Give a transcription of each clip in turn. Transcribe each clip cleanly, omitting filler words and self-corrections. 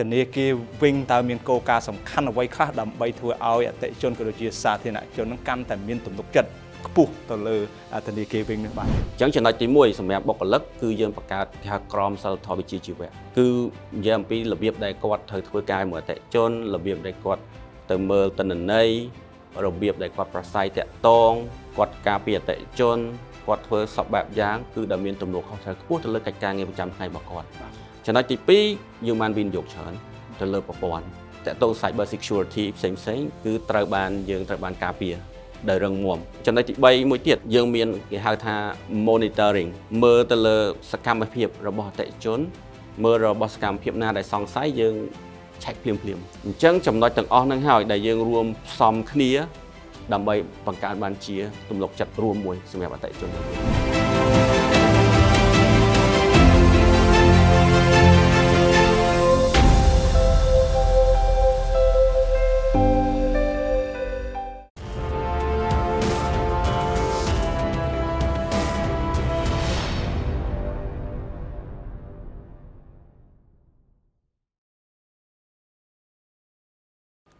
ធនាគារវិញតើមានគោលការណ៍សំខាន់អ្វីខ្លះដើម្បីធ្វើឲ្យអតិថិជនក៏ដូចជាសាធារណជននឹងកាន់តែមានទំនុកចិត្តខ្ពស់ទៅលើធនាគារវិញនេះបាទ។ អញ្ចឹងចំណុចទី1សម្រាប់បុគ្គលិកគឺយើងបង្កើតគេហៅក្រមសីលធម៌វិជ្ជាជីវៈគឺនិយាយអំពីរបៀបដែលគាត់ត្រូវធ្វើការជាមួយអតិថិជនរបៀបដែលគាត់ទៅមើលទិន្នន័យរបៀបដែលគាត់ប្រស័យតាក់ទងគាត់ការពារអតិថិជនគាត់ធ្វើសពបែបយ៉ាងគឺដែលមានទំនួលខុសត្រូវខ្ពស់ទៅលើកិច្ចការងារប្រចាំថ្ងៃរបស់គាត់ចំណុចទី2យើងបានវិនិយោគច្រើនទៅលើប្រព័ន្ធតាក់ទង cyber security ផ្សេងផ្សេងគឺត្រូវបានយើងត្រូវបានការពារដោយរឹងមាំចំណុចទី3មួយទៀតយើងមានគេហៅថា monitoring មើលទៅលើសកម្មភាពរបស់អតិថិជនមើលរបស់សកម្មភាពណាដែលសង្ស័យយើងឆែកភ្លាមភ្លាមអញ្ចឹងចំណុចទាំងអស់ហ្នឹងហើយដែលយើងរួមផ្សំគ្នាដើម្បីបង្កើតបានជាទំនុកចិត្តរួមមួយសម្រាប់អតិថិជនយើង។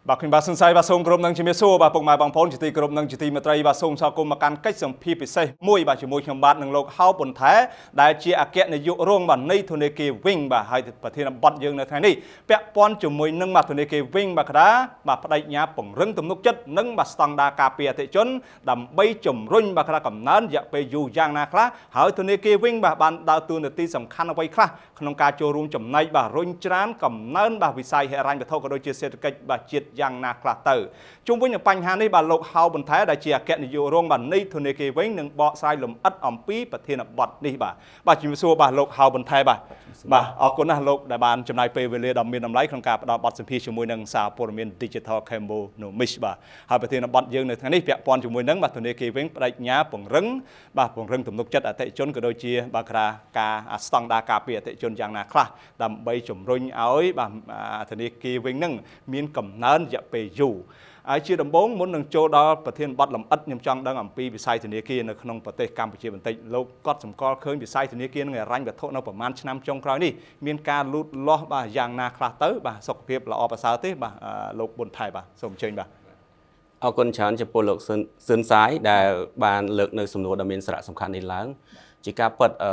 បាទខ្ញុំបាទសុនសៃបាទសូមគោរពនឹងជំរាបសួរបាទពុកម៉ែបងប្អូនជាទីគោរពនឹងជាទីមេត្រីបាទសូមស្វាគមន៍មកកាន់កិច្ចសម្ភារពិសេសមួយបាទជាមួយខ្ញុំបាទនឹងលោកហៅប៉ុនថែដែលជាអគ្គនាយករងបាទនៃធនាគារវិញបាទហើយប្រធានបទយើងនៅថ្ងៃនេះពាក់ព័ន្ធជាមួយនឹងបាទធនាគារវិញបាទក្តាបាទបដិញ្ញាពង្រឹងទំនុកចិត្តនិងបាទស្តង់ដារការពារអតិថិជនដើម្បីជំរុញបាទក្តាកំណើនរយៈពេលយូរយ៉ាងណាខ្លះហើយធនាគារវិញបាទបានដើរតួនាទីសំខាន់អ្វីខ្លះក្នុងការចូលរួមចំណែកបាទរុញច្រានកំណើនបាទវិស័យហិរញ្ញវត្ថុក៏ដូចជាសេដ្ឋកិច្ចបាទជាតិយ៉ាងណាខ្លះទៅជុំវិញនឹងបញ្ហានេះបាទលោកហៅបន្ថែដែលជាអគ្គនាយករងបាទនៃធនាគារវិញនឹងបកស្រាយលម្អិតអំពីប្រធានបទនេះបាទបាទជំរាបសួរបាទលោកហៅបន្ថែបាទបាទអរគុណណាស់លោកដែលបានចំណាយពេលវេលាដ៏មានតម្លៃក្នុងការផ្ដល់បទសម្ភាសន៍ជាមួយនឹងសារព័ត៌មាន Digital Cambo Nomish បាទហើយប្រធានបទយើងនៅថ្ងៃនេះពាក់ព័ន្ធជាមួយនឹងបាទធនាគារវិញបដិញ្ញាពង្រឹងបាទពង្រឹងទំនុកចិត្តអតិថិជនក៏ដូចជាបាទក្រាការស្តង់ដារការពារអតិថិជនយ៉ាងណាខ្លះដើម្បីជំរុញឲ្យបាទធនាគារវិញនឹងមានកំណើនរយៈពេលយូរហើយជាដំបូងមុននឹងចូលដល់ប្រធានបទលម្អិតខ្ញុំចង់ដឹងអំពីវិស័យធនាគារនៅក្នុងប្រទេសកម្ពុជាបន្តិចលោកគាត់សម្គាល់ឃើញវិស័យធនាគារនិងហិរញ្ញវត្ថុនៅប្រមាណឆ្នាំចុងក្រោយនេះមានការលូតលាស់បាទយ៉ាងណាខ្លះទៅបាទសុខភាពល្អប្រសើរទេបាទលោកប៊ុនថៃបាទសូមអញ្ជើញបាទ។ អរគុណច្រើនចំពោះលោកសឿនសាយដែលបានលើកនៅសំណួរដ៏មានសារៈសំខាន់នេះឡើងជាការពិតអឺ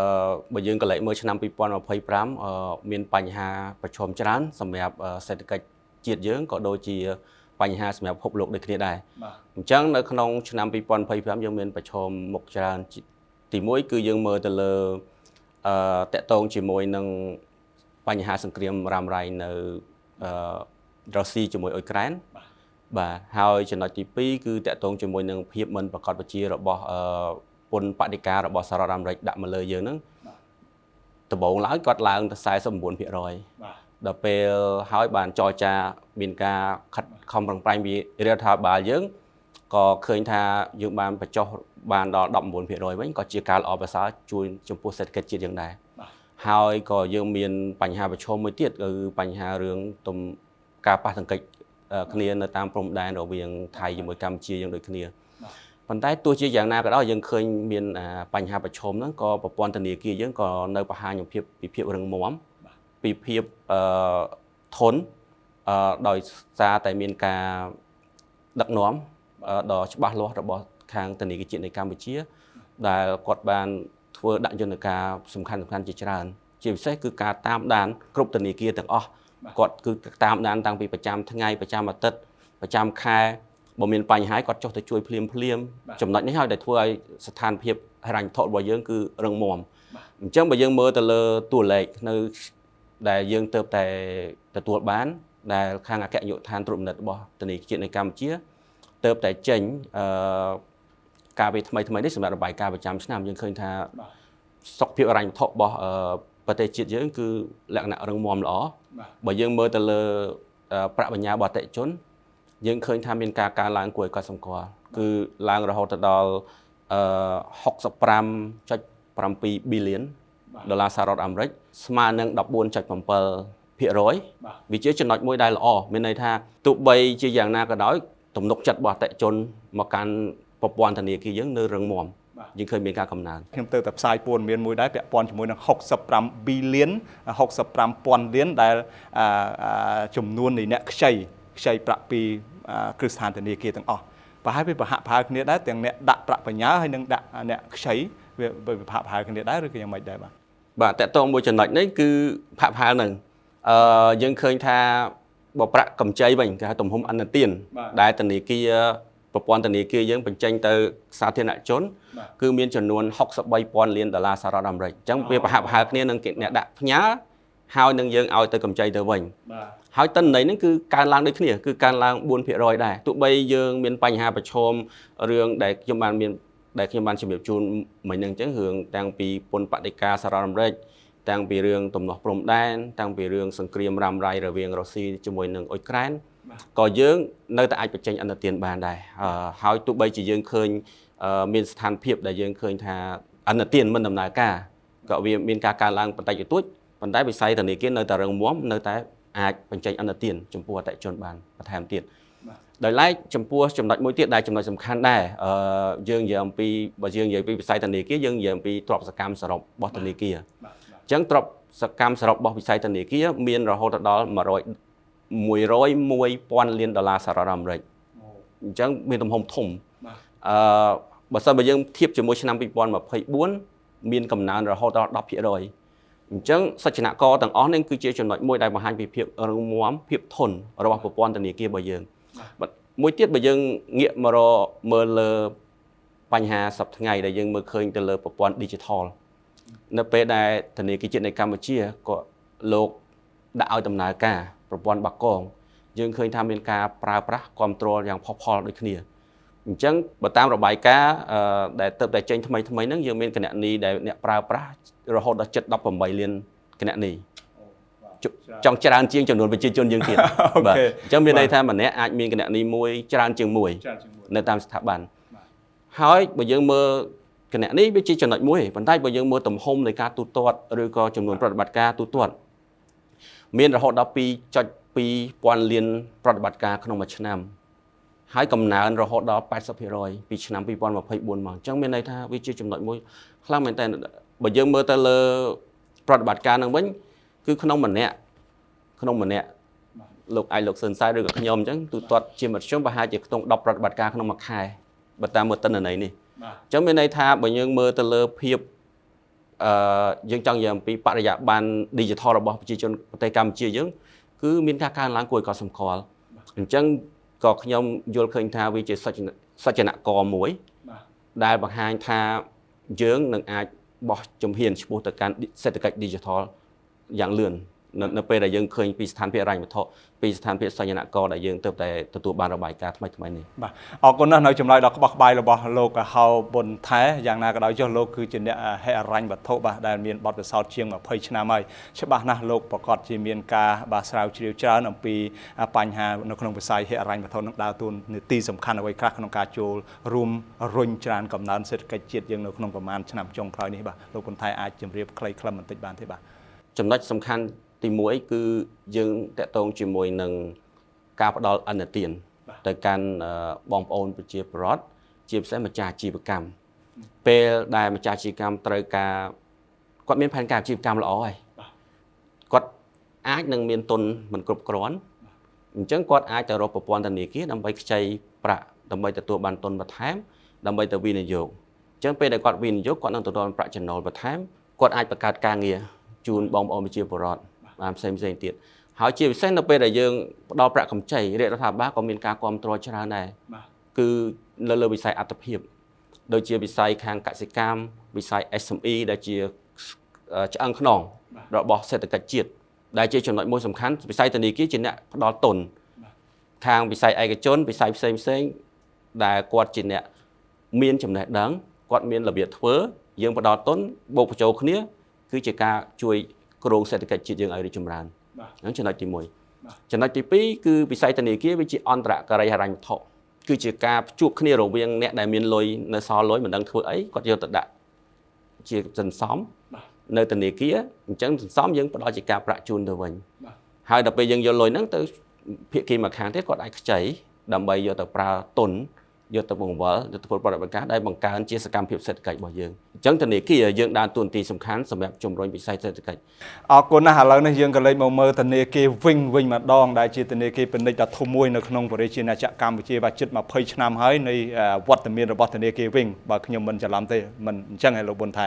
បើយើងក៏លេចមើលឆ្នាំ2025អឺមានបញ្ហាប្រឈមច្រើនសម្រាប់សេដ្ឋកិច្ចជាតិយើងក៏ដូចជាបញ្ហាសម្រាប់ពិភពលោកដូចគ្នាដែរអញ្ចឹងនៅក្នុងឆ្នាំ2025យើងមានប្រឈមមុខច្រើនទី1គឺយើងមើលទៅលើអឺតកតងជាមួយនឹងបញ្ហាសង្គ្រាមរ៉ាំរ៉ៃនៅអឺរុស្ស៊ីជាមួយអ៊ុយក្រែនបាទហើយចំណុចទី2គឺតកតងជាមួយនឹងភាពមិនប្រកបប្រជារបស់អឺពន្ធបដិការរបស់សហរដ្ឋអាមេរិកដាក់មកលើយើងហ្នឹងដំបូងឡើយគាត់ឡើងទៅ49%បាទដល់ពេលហើយបានចរចាមានការខិតខំប្រឹងប្រែងពីរដ្ឋាភិបាលយើងក៏ឃើញថាយើងបានបញ្ចុះបានដល់19%វិញក៏ជាការល្អប្រសើរជួយចំពោះសេដ្ឋកិច្ចជាតិយើងដែរហើយក៏យើងមានបញ្ហាប្រឈមមួយទៀតគឺបញ្ហារឿងទំការប៉ះទង្គិចគ្នានៅតាមព្រំដែនរវាងថៃជាមួយកម្ពុជាយើងដូចគ្នាប៉ុន្តែទោះជាយ៉ាងណាក៏ដោយយើងឃើញមានបញ្ហាប្រឈមហ្នឹងក៏ប្រព័ន្ធធនាគារយើងក៏នៅបង្ហាញភាពពីភាពរឹងមាំពីភាពអឺធន់អឺដោយសារតែមានការដឹកនាំដ៏ច្បាស់លាស់របស់ខាងធនាគារជាតិនៃកម្ពុជាដែលគាត់បានធ្វើដាក់យន្តការសំខាន់សំខាន់ជាច្រើនជាពិសេសគឺការតាមដានគ្រប់ធនាគារទាំងអស់គាត់គឺតាមដានតាំងពីប្រចាំថ្ងៃប្រចាំអាទិត្យប្រចាំខែបើមានបញ្ហាគាត់ចុះទៅជួយភ្លាមភ្លាមចំណុចនេះហើយដែលធ្វើឲ្យស្ថានភាពហិរញ្ញវត្ថុរបស់យើងគឺរឹងមាំអញ្ចឹងបើយើងមើលទៅលើតួលេខនៅដែលយើងទៅតែទទួលបានដែលខាងអគ្គនាយកដ្ឋានត្រួតពិនិត្យរបស់ធនាគារជាតិនៃកម្ពុជាទៅតែចេញអឺការពេលថ្មីថ្មីនេះសម្រាប់របាយការណ៍ប្រចាំឆ្នាំយើងឃើញថាសុខភាពហិរញ្ញវត្ថុរបស់ប្រទេសជាតិយើងគឺលក្ខណៈរឹងមាំល្អបើយើងមើលទៅលើប្រាក់បញ្ញើរបស់អតិថិជនយើងឃើញថាមានការកើនឡើងគួរឲ្យកត់សម្គាល់គឺឡើងរហូតដល់អឺ65.7 billion ដុល្លារសហរដ្ឋអាមេរិកស្មើនឹង14.7%វាជាចំណុចមួយដែលល្អមានន័យថាទោះបីជាយ៉ាងណាក៏ដោយទំនុកចិត្តរបស់អតិថិជនមកកាន់ប្រព័ន្ធធនាគារយើងនៅរឹងមាំ យើងឃើញមានការកំណើន ខ្ញុំទៅតែផ្សាយព័ត៌មានមួយដែរពាក់ព័ន្ធជាមួយនឹង65 billion 65ពាន់លានដែលចំនួននៃអ្នកខ្ចីប្រាក់ពីគ្រឹះស្ថានធនាគារទាំងអស់ប្រហែលវាប្រហាក់ប្រហែលគ្នាដែរទាំងអ្នកដាក់ប្រាក់បញ្ញើហើយនិងដាក់អ្នកខ្ចីវាប្រហាក់ប្រហែលគ្នាដែរឬក៏យ៉ាងម៉េចដែរបាទ បាទតកតងមួយចំណុចនេះគឺផាក់ប្រហែលហ្នឹងយើងឃើញថាបើប្រាក់កម្ចីវិញគេហៅទំហំអន្តទានដែលធនាគារប្រព័ន្ធធនាគារយើងបញ្ចេញទៅសាធារណជនគឺមានចំនួន63,000លានដុល្លារសហរដ្ឋអាមេរិកអញ្ចឹងវាប្រហាក់ប្រហែលគ្នានឹងអ្នកដាក់ផ្ញើហើយនឹងយើងឲ្យទៅកម្ចីទៅវិញហើយទិន្នន័យហ្នឹងគឺកើនឡើងដូចគ្នាគឺកើនឡើង4%ដែរទោះបីយើងមានបញ្ហាប្រឈមរឿងដែលខ្ញុំបានជំរាបជូនមិញហ្នឹងអញ្ចឹងរឿងតាំងពីពន្ធបដិការសហរដ្ឋអាមេរិកតាំងពីរឿងទំនាស់ព្រំដែនតាំងពីរឿងសង្គ្រាមរ៉ាំរ៉ៃរវាងរុស្ស៊ីជាមួយនឹងអ៊ុយក្រែនក៏យើងនៅតែអាចបញ្ចេញអន្តទានបានដែរហើយទោះបីជាយើងឃើញមានស្ថានភាពដែលយើងឃើញថាអន្តទានមិនដំណើរការក៏វាមានការកើនឡើងបន្តិចបន្តួចប៉ុន្តែវិស័យធនាគារនៅតែរឹងមាំនៅតែអាចបញ្ចេញអន្តទានចំពោះអតិថិជនបានបន្ថែមទៀតដោយឡែកចំពោះចំណុចមួយទៀតដែលចំណុចសំខាន់ដែរយើងនិយាយអំពីបើយើងនិយាយពីវិស័យធនាគារយើងនិយាយអំពីទ្រព្យសកម្មសរុបរបស់ធនាគារអញ្ចឹងទ្រព្យសកម្មសរុបរបស់វិស័យធនាគារមានរហូតដល់101,000លានដុល្លារសហរដ្ឋអាមេរិកអញ្ចឹងមានទំហំធំបើសិនបើយើងធៀបជាមួយឆ្នាំ2024មានកំណើនរហូតដល់10%អញ្ចឹងសច្ចនករទាំងអស់នេះគឺជាចំណុចមួយដែលបង្ហាញពីភាពរឹងមាំភាពធន់របស់ប្រព័ន្ធធនាគាររបស់យើងមួយទៀតបើយើងងាកមករកមើលលើបញ្ហាសប្តាហ៍ថ្ងៃដែលយើងមើលឃើញទៅលើប្រព័ន្ធ Digital នៅពេលដែលធនាគារជាតិនៃកម្ពុជាក៏លោកដាក់ឲ្យដំណើរការប្រព័ន្ធបាគងយើងឃើញថាមានការប្រើប្រាស់គ្រប់គ្រងយ៉ាងផុសផុលដូចគ្នាអញ្ចឹងបើតាមរបាយការណ៍ដែលទើបតែចេញថ្មីថ្មីហ្នឹងយើងមានគណនីដែលអ្នកប្រើប្រាស់រហូតដល់ជិត18លានគណនីចង់ច្រើនជាងចំនួនប្រជាជនយើងទៀតបាទអញ្ចឹងមានន័យថាម្នាក់អាចមានគណនីមួយច្រើនជាងមួយនៅតាមស្ថាប័នហើយបើយើងមើលគណនីវាជាចំណុចមួយប៉ុន្តែបើយើងមើលទំហំនៃការទូទាត់ឬក៏ចំនួនប្រតិបត្តិការទូទាត់មានរហូតដល់ 2.2 ពាន់លានប្រតិបត្តិការក្នុងមួយឆ្នាំហើយកំណើនរហូតដល់ 80% ពីឆ្នាំ2024មកអញ្ចឹងមានន័យថាវាជាចំណុចមួយខ្លាំងមែនតើបើយើងមើលទៅលើប្រតិបត្តិការនឹងវិញគឺក្នុងម្នាក់លោកឯងលោកសឿនសៃឬក៏ខ្ញុំអញ្ចឹងទូទាត់ជាមធ្យមប្រហែលជាក្នុង10ប្រតិបត្តិការក្នុងមួយខែបើតាមមើលទិន្នន័យនេះអញ្ចឹងមានន័យថាបើយើងមើលទៅលើភាពយើងចង់និយាយអំពីបរិយាបន្ន digital របស់ប្រជាជនប្រទេសកម្ពុជាយើងគឺមានការកើនឡើងគួរឲ្យកត់សម្គាល់អញ្ចឹងក៏ខ្ញុំយល់ឃើញថាវាជាសច្ចនករមួយដែលបង្ហាញថាយើងនឹងអាចបោះជំហានឆ្ពោះទៅកាន់សេដ្ឋកិច្ច digital យ៉ាងលឿននៅពេលដែលយើងឃើញពីស្ថានភាពហិរញ្ញវត្ថុពីស្ថានភាពសញ្ញនករដែលយើងទើបតែទទួលបានរបាយការណ៍ថ្មីៗនេះបាទអរគុណណាស់នៅចម្លើយដ៏ក្បោះក្បាយរបស់លោកហៅប៊ុនថែយ៉ាងណាក៏ដោយចុះលោកគឺជាអ្នកហិរញ្ញវត្ថុបាទដែលមានបទពិសោធន៍ជាង20ឆ្នាំហើយច្បាស់ណាស់លោកប្រកាសជាមានការបាទស្រាវជ្រាវច្រើនអំពីបញ្ហានៅក្នុងវិស័យហិរញ្ញវត្ថុនឹងដើរតួនាទីសំខាន់អ្វីខ្លះក្នុងការចូលរួមរុញច្រានកំណើនសេដ្ឋកិច្ចជាតិយើងនៅក្នុងប្រមាណឆ្នាំចុងក្រោយនេះបាទលោកប៊ុនថែអាចជម្រាបខ្លីៗបន្តិចបានទេបាទចំណុចសំខាន់ទី1គឺយើងតកតងជាមួយនឹងការផ្ដល់អន្តទានទៅកាន់បងប្អូនប្រជាពលរដ្ឋជាពិសេសម្ចាស់អាជីវកម្មពេលដែលម្ចាស់អាជីវកម្មត្រូវការគាត់មានផែនការអាជីវកម្មល្អហើយគាត់អាចនឹងមានទុនមិនគ្រប់គ្រាន់អញ្ចឹងគាត់អាចទៅរកប្រព័ន្ធធនាគារដើម្បីខ្ចីប្រាក់ដើម្បីទទួលបានទុនបន្ថែមដើម្បីទៅវិនិយោគអញ្ចឹងពេលដែលគាត់វិនិយោគគាត់នឹងទទួលបានប្រាក់ចំណូលបន្ថែមគាត់អាចបង្កើតការងារជូនបងប្អូនប្រជាពលរដ្ឋបានផ្សេងផ្សេងទៀតហើយជាពិសេសនៅពេលដែលយើងផ្ដល់ប្រាក់កម្ចីរាជរដ្ឋាភិបាលក៏មានការគាំទ្រច្រើនដែរគឺនៅលើវិស័យអត្ថភាពដូចជាវិស័យខាងកសិកម្មវិស័យ SME ដែលជាឆ្អឹងខ្នងរបស់សេដ្ឋកិច្ចជាតិដែលជាចំណុចមួយសំខាន់វិស័យធនាគារជាអ្នកផ្ដល់ទុនខាងវិស័យឯកជនវិស័យផ្សេងផ្សេងដែលគាត់ជាអ្នកមានចំណេះដឹងគាត់មានរបៀបធ្វើយើងផ្ដល់ទុនបូកបញ្ចូលគ្នាគឺជាការជួយគ្រោងសេដ្ឋកិច្ចជាតិយើងឲ្យរីកចម្រើនហ្នឹងចំណុចទី1ចំណុចទី2គឺវិស័យធនាគារវាជាអន្តរការីហិរញ្ញវត្ថុគឺជាការភ្ជួបគ្នារវាងអ្នកដែលមានលុយនៅសល់លុយមិនដឹងធ្វើអីគាត់យកទៅដាក់ជាសន្សំនៅធនាគារអញ្ចឹងសន្សំយើងផ្ដល់ជាការប្រាក់ជូនទៅវិញហើយដល់ពេលយើងយកលុយហ្នឹងទៅភាគីម្ខាងទៀតគាត់អាចខ្ចីដើម្បីយកទៅប្រើទុន យកទៅបង្វិលយកទៅធ្វើប្រតិបត្តិការដែលបង្កើនជាសកម្មភាពសេដ្ឋកិច្ចរបស់យើងអញ្ចឹងធនាគារយើងដើរតួនាទីសំខាន់សម្រាប់ជំរុញវិស័យសេដ្ឋកិច្ច អរគុណណាស់ឥឡូវនេះយើងក៏លេចមកមើលធនាគារវិញវិញម្ដងដែលជាធនាគារពាណិជ្ជដ៏ធំមួយនៅក្នុងប្រជាជាតិកម្ពុជាបាទជិត20ឆ្នាំហើយនៃវត្តមានរបស់ធនាគារវិញបើខ្ញុំមិនច្រឡំទេមិនអញ្ចឹងឯលោកប៊ុនថែ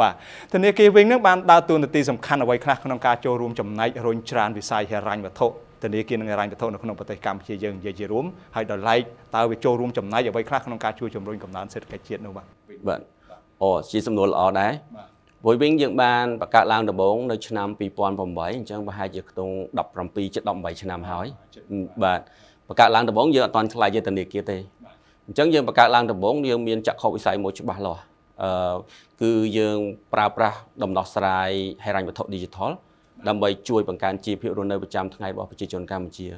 បាទធនាគារវិញនឹងបានដើរតួនាទីសំខាន់អ្វីខ្លះក្នុងការចូលរួមចំណែករុញច្រានវិស័យហិរញ្ញវត្ថុធនាគារនិងហិរញ្ញវត្ថុនៅក្នុងប្រទេសកម្ពុជាយើងនិយាយជារួមហើយដោយឡែកតើវាចូលរួមចំណែកអ្វីខ្លះក្នុងការជួយជំរុញកំណើនសេដ្ឋកិច្ចជាតិនោះបាទ បាទអូជាសំណួរល្អដែរព្រោះវិញយើងបានបង្កើតឡើងដំបូងនៅឆ្នាំ2008អញ្ចឹងប្រហែលជាខ្ទង់17ជិត18ឆ្នាំហើយបាទបង្កើតឡើងដំបូងយើងអត់ទាន់ក្លាយជាធនាគារទេអញ្ចឹងយើងបង្កើតឡើងដំបូងយើងមានចក្ខុវិស័យមួយច្បាស់លាស់អឺគឺយើងប្រើប្រាស់ដំណោះស្រាយហិរញ្ញវត្ថុ Digital ដើម្បីជួយបង្កើនជីវភាពរស់នៅប្រចាំថ្ងៃរបស់ប្រជាជនកម្ពុជា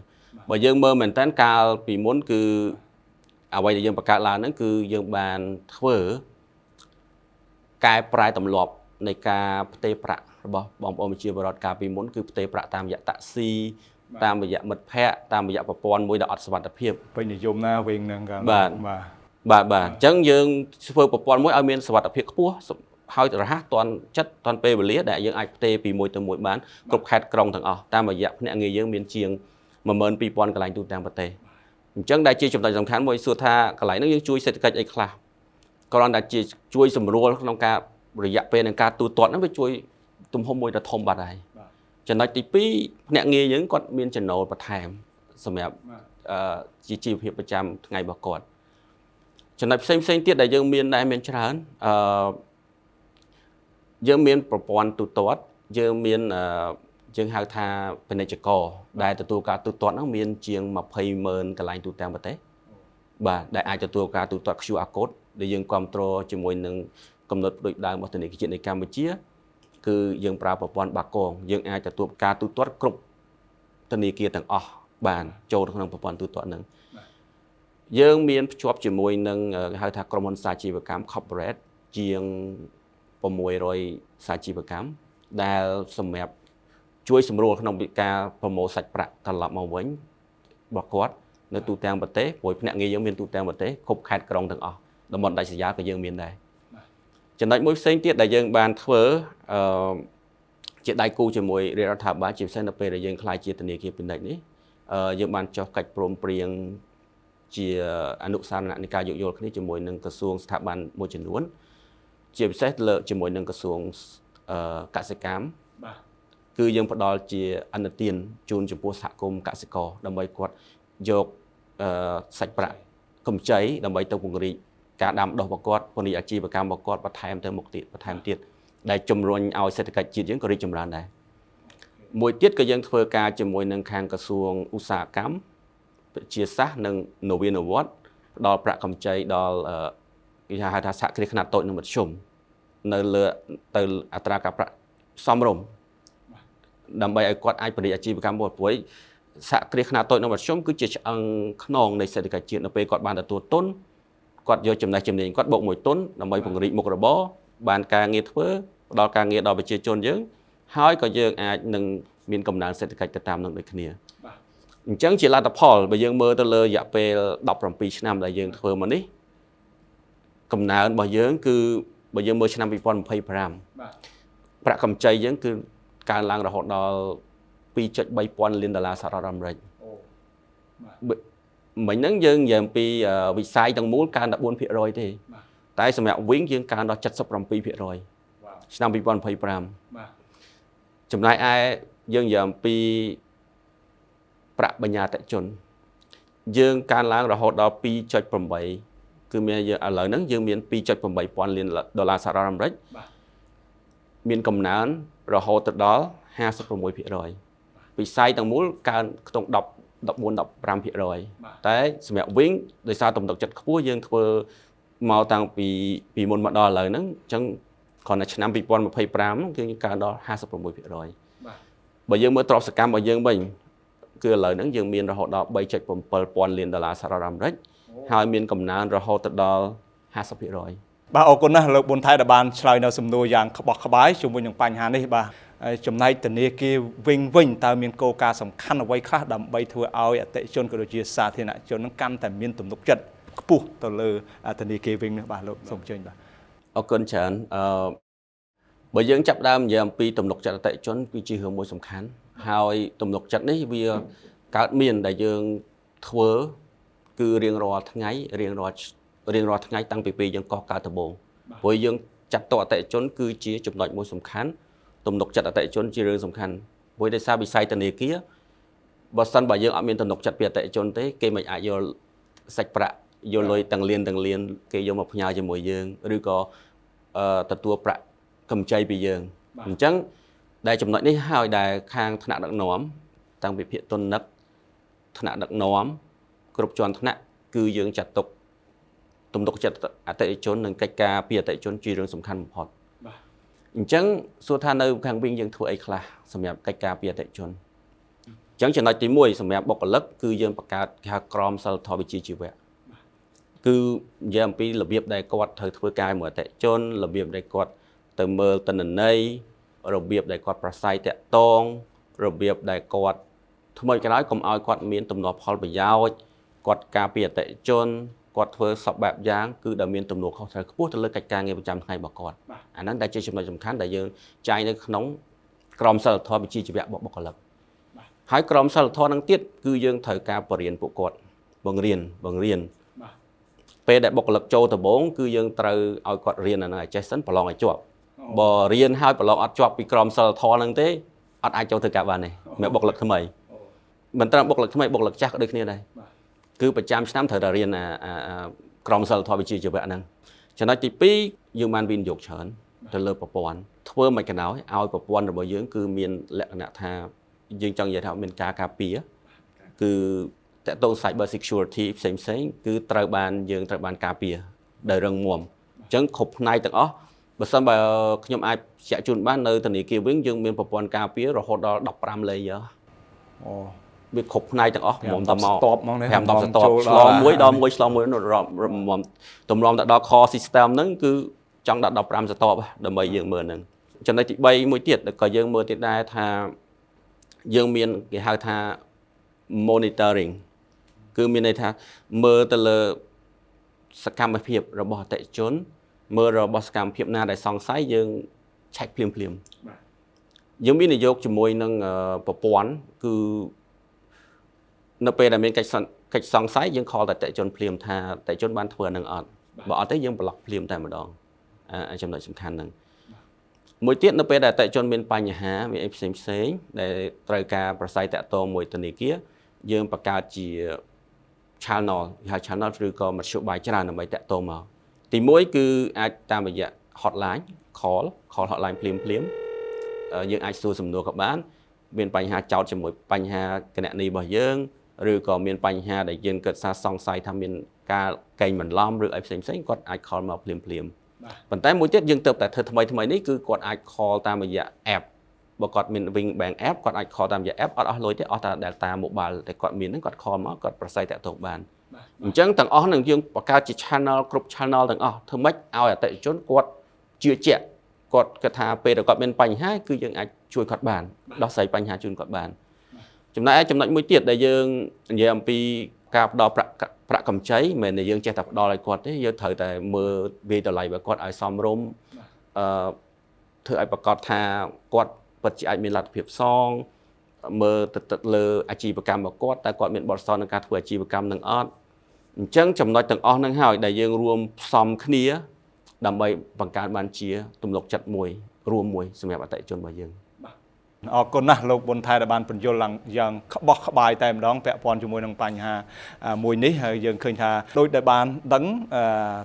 បើយើងមើលមែនតើកាលពីមុនគឺអ្វីដែលយើងបង្កើតឡើងហ្នឹងគឺយើងបានធ្វើកែប្រែទម្លាប់នៃការផ្ទេរប្រាក់របស់បងប្អូនប្រជាពលរដ្ឋកាលពីមុនគឺផ្ទេរប្រាក់តាមរយៈតាក់ស៊ីតាមរយៈមិត្តភ័ក្តិតាមរយៈប្រព័ន្ធមួយដែលអត់សុវត្ថិភាព ពេញនិយមណាវិញហ្នឹងកាល បាទ បាទ បាទបាទអញ្ចឹងយើងធ្វើប្រព័ន្ធមួយឲ្យមានសុវត្ថិភាពខ្ពស់ហើយរហ័សទាន់ចិត្តទាន់ពេលវេលាដែលយើងអាចផ្ទេរពីមួយទៅមួយបានគ្រប់ខេត្តក្រុងទាំងអស់តាមរយៈភ្នាក់ងារយើងមានជាង12000កន្លែងទូទាំងប្រទេសអញ្ចឹងដែលជាចំណុចសំខាន់មួយសួរថាកន្លែងហ្នឹងយើងជួយសេដ្ឋកិច្ចអីខ្លះគ្រាន់តែជាជួយសម្រួលក្នុងការរយៈពេលនៃការទូទាត់ហ្នឹងវាជួយទំហំមួយដ៏ធំបាត់ហើយចំណុចទី2ភ្នាក់ងារយើងគាត់មានចំណូលបន្ថែមសម្រាប់ជាជីវភាពប្រចាំថ្ងៃរបស់គាត់ចំណុចផ្សេងផ្សេងទៀតដែលយើងមានដែរមានច្រើនអឺយើងមានប្រព័ន្ធទូទាត់យើងមានយើងហៅថាពាណិជ្ជករដែលទទួលការទូទាត់ហ្នឹងមានជាង200,000កន្លែងទូទាំងប្រទេសបាទដែលអាចទទួលការទូទាត់ QR code ដែលយើងគ្រប់គ្រងជាមួយនឹងកំណត់ផ្ដួចផ្ដើមរបស់ធនាគារជាតិនៃកម្ពុជាគឺយើងប្រើប្រព័ន្ធបាគងយើងអាចទទួលការទូទាត់គ្រប់ធនាគារទាំងអស់បានចូលក្នុងប្រព័ន្ធទូទាត់ហ្នឹងយើងមានភ្ជាប់ជាមួយនឹងគេហៅថាក្រុមហ៊ុនសាជីវកម្ម corporate ជាង600សាជីវកម្មដែលសម្រាប់ជួយសម្រួលក្នុងការប្រមូលសាច់ប្រាក់ត្រឡប់មកវិញរបស់គាត់នៅទូទាំងប្រទេសព្រោះភ្នាក់ងារយើងមានទូទាំងប្រទេសគ្រប់ខេត្តក្រុងទាំងអស់តំបន់ដាច់ស្រយាលក៏យើងមានដែរចំណុចមួយផ្សេងទៀតដែលយើងបានធ្វើអឺជាដៃគូជាមួយរាជរដ្ឋាភិបាលជាពិសេសនៅពេលដែលយើងក្លាយជាធនាគារពាណិជ្ជនេះយើងបានចុះកិច្ចព្រមព្រៀងជាអនុស្សរណៈនៃការយោគយល់គ្នាជាមួយនឹងក្រសួងស្ថាប័នមួយចំនួនជាពិសេសលើជាមួយនឹងក្រសួងកសិកម្ម បាទ គឺយើងផ្ដល់ជាអនុទានជូនចំពោះសហគមន៍កសិករដើម្បីគាត់យកសាច់ប្រាក់កម្ចីដើម្បីទៅពង្រីកការដាំដុះរបស់គាត់ពង្រីកអាជីវកម្មរបស់គាត់បន្ថែមទៅមុខទៀតបន្ថែមទៀតដែលជំរុញឲ្យសេដ្ឋកិច្ចជាតិយើងក៏រីកចម្រើនដែរមួយទៀតក៏យើងធ្វើការជាមួយនឹងខាងក្រសួងឧស្សាហកម្មវិទ្យាសាស្ត្រនិងនវានុវត្តន៍ផ្ដល់ប្រាក់កម្ចីដល់គេហៅថាសហគ្រាសខ្នាតតូចនិងមធ្យមនៅលើទៅអត្រាការប្រាក់សមរម្យដើម្បីឲ្យគាត់អាចពង្រីកអាជីវកម្មមួយព្រោះសហគ្រាសខ្នាតតូចនិងមធ្យមគឺជាឆ្អឹងខ្នងនៃសេដ្ឋកិច្ចជាតិនៅពេលគាត់បានទទួលទុនគាត់យកចំណេះជំនាញគាត់បូកមួយទុនដើម្បីពង្រីកមុខរបរបានការងារធ្វើផ្ដល់ការងារដល់ប្រជាជនយើងហើយក៏យើងអាចនឹងមានកំណើនសេដ្ឋកិច្ចទៅតាមនឹងដូចគ្នា បាទ អញ្ចឹងជាលទ្ធផលបើយើងមើលទៅលើរយៈពេល17ឆ្នាំដែលយើងធ្វើមកនេះកំណើនរបស់យើងគឺបើយើងមើលឆ្នាំ2025 បាទ ប្រាក់កម្ចីយើងគឺកើនឡើងរហូតដល់ 2.3 ពាន់លានដុល្លារសហរដ្ឋអាមេរិក អូ មិញហ្នឹងយើងនិយាយអំពីវិស័យទាំងមូលកើនដល់4%ទេ បាទ តែសម្រាប់វិញយើងកើនដល់77% វ៉ាវ ឆ្នាំ2025 បាទ ចំណែកឯយើងនិយាយអំពីប្រាក់បញ្ញត្តិជនយើងកើនឡើងរហូតដល់ 2.8 គឺមានយើងឥឡូវហ្នឹងយើងមាន 2.8 ពាន់លានដុល្លារសហរដ្ឋអាមេរិក បាទ មានកំណើនរហូតទៅដល់56%វិស័យទាំងមូលកើនខ្ទង់10 14 15%តែសម្រាប់វិញដោយសារទំនុកចិត្តខ្ពស់យើងធ្វើមកតាំងពីមុនមកដល់ឥឡូវហ្នឹងអញ្ចឹងគ្រាន់តែឆ្នាំ2025ហ្នឹងគឺកើនដល់56% បាទ បើយើងមើលទ្រព្យសកម្មរបស់យើងវិញគឺឥឡូវហ្នឹងយើងមានរហូតដល់ 3.7 ពាន់លានដុល្លារសហរដ្ឋអាមេរិកហើយមានកំណើនរហូតទៅដល់50% បាទអរគុណណាស់លោកប៊ុនថៃដែលបានឆ្លើយនៅសំណួរយ៉ាងក្បោះក្បាយជាមួយនឹងបញ្ហានេះបាទហើយចំណែកធនាគារវិញវិញតើមានគោលការណ៍សំខាន់អ្វីខ្លះដើម្បីធ្វើឲ្យអតិថិជនក៏ដូចជាសាធារណជននឹងកាន់តែមានទំនុកចិត្ត ខ្ពស់ទៅលើធនាគារវិញបាទលោកសូមអញ្ជើញបាទ អរគុណច្រើនអឺបើយើងចាប់ដើមនិយាយអំពីទំនុកចិត្តអតិថិជនគឺជារឿងមួយសំខាន់ហើយទំនុកចិត្តនេះវាកើតមានដែលយើងធ្វើគឺរៀងរាល់ថ្ងៃរៀងរាល់ថ្ងៃតាំងពីពេលយើងកោះកើតដំបូងព្រោះយើងចាត់ទុកអតិថិជនគឺជាចំណុចមួយសំខាន់ទំនុកចិត្តអតិថិជនជារឿងសំខាន់ព្រោះដោយសារវិស័យធនាគារបើសិនបើយើងអត់មានទំនុកចិត្តពីអតិថិជនទេគេមិនអាចយកសាច់ប្រាក់យកលុយទាំងលានគេយកមកផ្ញើជាមួយយើងឬក៏ទទួលប្រាក់កម្ចីពីយើងអញ្ចឹងដែលចំណុចនេះហើយដែលខាងថ្នាក់ដឹកនាំតាំងពីភាគទុននឹកថ្នាក់ដឹកនាំគ្រប់ជាន់ថ្នាក់គឺយើងចាត់ទុកទំនុកចិត្តអតិថិជននិងកិច្ចការពីអតិថិជនជារឿងសំខាន់បំផុតបាទអញ្ចឹងសួរថានៅខាងវិញយើងធ្វើអីខ្លះសម្រាប់កិច្ចការពីអតិថិជនអញ្ចឹងចំណុចទី1សម្រាប់បុគ្គលិកគឺយើងបង្កើតគេហៅក្រមសីលធម៌វិជ្ជាជីវៈគឺនិយាយអំពីរបៀបដែលគាត់ត្រូវធ្វើការជាមួយអតិថិជនរបៀបដែលគាត់ទៅមើលទិន្នន័យរបៀបដែលគាត់ប្រស័យតាក់ទងរបៀបដែលគាត់ថ្មីក្រោយកុំឲ្យគាត់មានទំនាស់ផលប្រយោជន៍គាត់ការពារអតិថិជនគាត់ធ្វើសពបែបយ៉ាងគឺដែលមានទំនួលខុសត្រូវខ្ពស់ទៅលើកិច្ចការងារប្រចាំថ្ងៃរបស់គាត់អាហ្នឹងដែលជាចំណុចសំខាន់ដែលយើងចែងនៅក្នុងក្រមសីលធម៌វិជ្ជាជីវៈរបស់បុគ្គលិកហើយក្រមសីលធម៌ហ្នឹងទៀតគឺយើងត្រូវការបរៀនពួកគាត់បង្រៀនពេលដែលបុគ្គលិកចូលដំបូងគឺយើងត្រូវឲ្យគាត់រៀនអាហ្នឹងឲ្យចេះសិនប្រឡងឲ្យជាប់បើរៀនហើយប្រឡងអត់ជាប់ពីក្រមសីលធម៌ហ្នឹងទេអត់អាចចូលធ្វើការបានទេសម្រាប់បុគ្គលិកថ្មីមិនត្រឹមបុគ្គលិកថ្មីបុគ្គលិកចាស់ក៏ដូចគ្នាដែរគឺប្រចាំឆ្នាំត្រូវតែរៀនក្រមសីលធម៌វិជ្ជាជីវៈហ្នឹងចំណុចទី2យើងបានវិនិយោគច្រើនទៅលើប្រព័ន្ធធ្វើមិនក៏ដោយឲ្យប្រព័ន្ធរបស់យើងគឺមានលក្ខណៈថាយើងចង់និយាយថាមានការការពារគឺតកតង cyber security ផ្សេងៗគឺត្រូវបានយើងត្រូវបានការពារដោយរឹងមាំអញ្ចឹងគ្រប់ផ្នែកទាំងអស់បើសិនបើខ្ញុំអាចជាក់ជូនបាននៅធនាគារវិញយើងមានប្រព័ន្ធការពាររហូតដល់15 layer អូវាគ្រប់ផ្នែកទាំងអស់ហ្មងតមក តបហ្មងនេះ 5 10ស្ទាប់ឆ្លងមួយដល់មួយឆ្លងមួយទម្រាំទៅដល់ core system ហ្នឹងគឺចង់ដល់15ស្ទាប់ដើម្បីយើងមើលហ្នឹងចំណុចទី3មួយទៀតក៏យើងមើលទៀតដែរថាយើងមានគេហៅថា monitoring គឺមានន័យថាមើលទៅលើសកម្មភាពរបស់អតិថិជនមើលរបស់សកម្មភាពណាដែលសង្ស័យយើងឆែកភ្លាមៗបាទយើងមាននយោបាយជាមួយនឹងប្រព័ន្ធគឺនៅពេលដែលមានកិច្ចសង្ស័យយើងខលតែអតិថិជនភ្លាមថាអតិថិជនបានធ្វើអានឹងអត់បើអត់ទេយើងប្លុកភ្លាមតែម្ដងចំណុចសំខាន់ហ្នឹងមួយទៀតនៅពេលដែលអតិថិជនមានបញ្ហាមានអីផ្សេងៗដែលត្រូវការប្រស័យតាក់ទងមួយធនាគារយើងបង្កើតជា channel ហៅ channel ឬក៏មធ្យោបាយច្រើនដើម្បីតាក់ទងមកទី1គឺអាចតាមរយៈ hotline call hotline ភ្លាមយើងអាចសួរសំណួរក៏បានមានបញ្ហាចោទជាមួយបញ្ហាគណនីរបស់យើងឬក៏មានបញ្ហាដែលយើងគិតថាសង្ស័យថាមានការកេងបន្លំឬអីផ្សេងៗគាត់អាច call មកភ្លាមប៉ុន្តែមួយទៀតយើងទើបតែធ្វើថ្មីនេះគឺគាត់អាច call តាមរយៈ app បើគាត់មាន Wing Bank app គាត់អាច call តាមរយៈ app អត់អស់លុយទេអស់តែ Delta Mobile តែគាត់មានហ្នឹងគាត់ call មកគាត់ប្រស័យតាក់ទងបានអញ្ចឹងទាំងអស់នឹងយើងបង្កើតជា channel គ្រប់ channel ទាំងអស់ធ្វើម៉េចឲ្យអតិថិជនគាត់ជឿជាក់គាត់គិតថាពេលដែលគាត់មានបញ្ហាគឺយើងអាចជួយគាត់បានដោះស្រាយបញ្ហាជូនគាត់បានចំណែកឯចំណុចមួយទៀតដែលយើងនិយាយអំពីការផ្ដល់ប្រាក់កម្ចីមិនមែនតែយើងចេះតែផ្ដល់ឲ្យគាត់ទេយើងត្រូវតែមើលវាយតម្លៃរបស់គាត់ឲ្យសមរម្យធ្វើឲ្យប្រកាសថាគាត់ពិតជាអាចមានលទ្ធភាពសងមើលទៅលើអាជីវកម្មរបស់គាត់តើគាត់មានបទពិសោធន៍ក្នុងការធ្វើអាជីវកម្មនឹងអត់អញ្ចឹងចំណុចទាំងអស់ហ្នឹងហើយដែលយើងរួមផ្សំគ្នាដើម្បីបង្កើតបានជាទំនុកចិត្តមួយរួមមួយសម្រាប់អតិថិជនរបស់យើងអរគុណណាស់លោកប៊ុនថែដែលបានពន្យល់ឡើងយ៉ាងក្បោះក្បាយតែម្ដងពាក់ព័ន្ធជាមួយនឹងបញ្ហាមួយនេះហើយយើងឃើញថាដោយដែលបានដឹង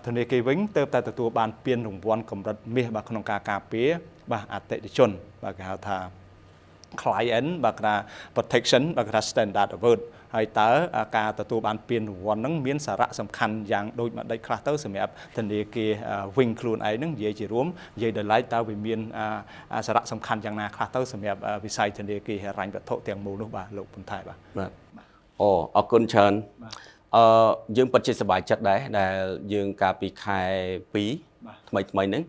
ធនាគារវិញទើបតែទទួលបានពានរង្វាន់កម្រិតមាសបាទក្នុងការការពារបាទអតិថិជនបាទគេហៅថា client បាទគេថា protection បាទគេថា standard award ហើយតើការទទួលបានពានរង្វាន់ហ្នឹងមានសារៈសំខាន់យ៉ាងដូចម្ដេចខ្លះទៅសម្រាប់ធនាគារវិញខ្លួនឯងហ្នឹងនិយាយជារួមនិយាយដោយឡែកតើវាមានសារៈសំខាន់យ៉ាងណាខ្លះទៅសម្រាប់វិស័យធនាគារហិរញ្ញវត្ថុទាំងមូលនោះបាទលោកប៊ុនថែបាទបាទអូអរគុណច្រើនយើងពិតជាសប្បាយចិត្តដែរដែលយើងកាលពីខែ2ថ្មីហ្នឹង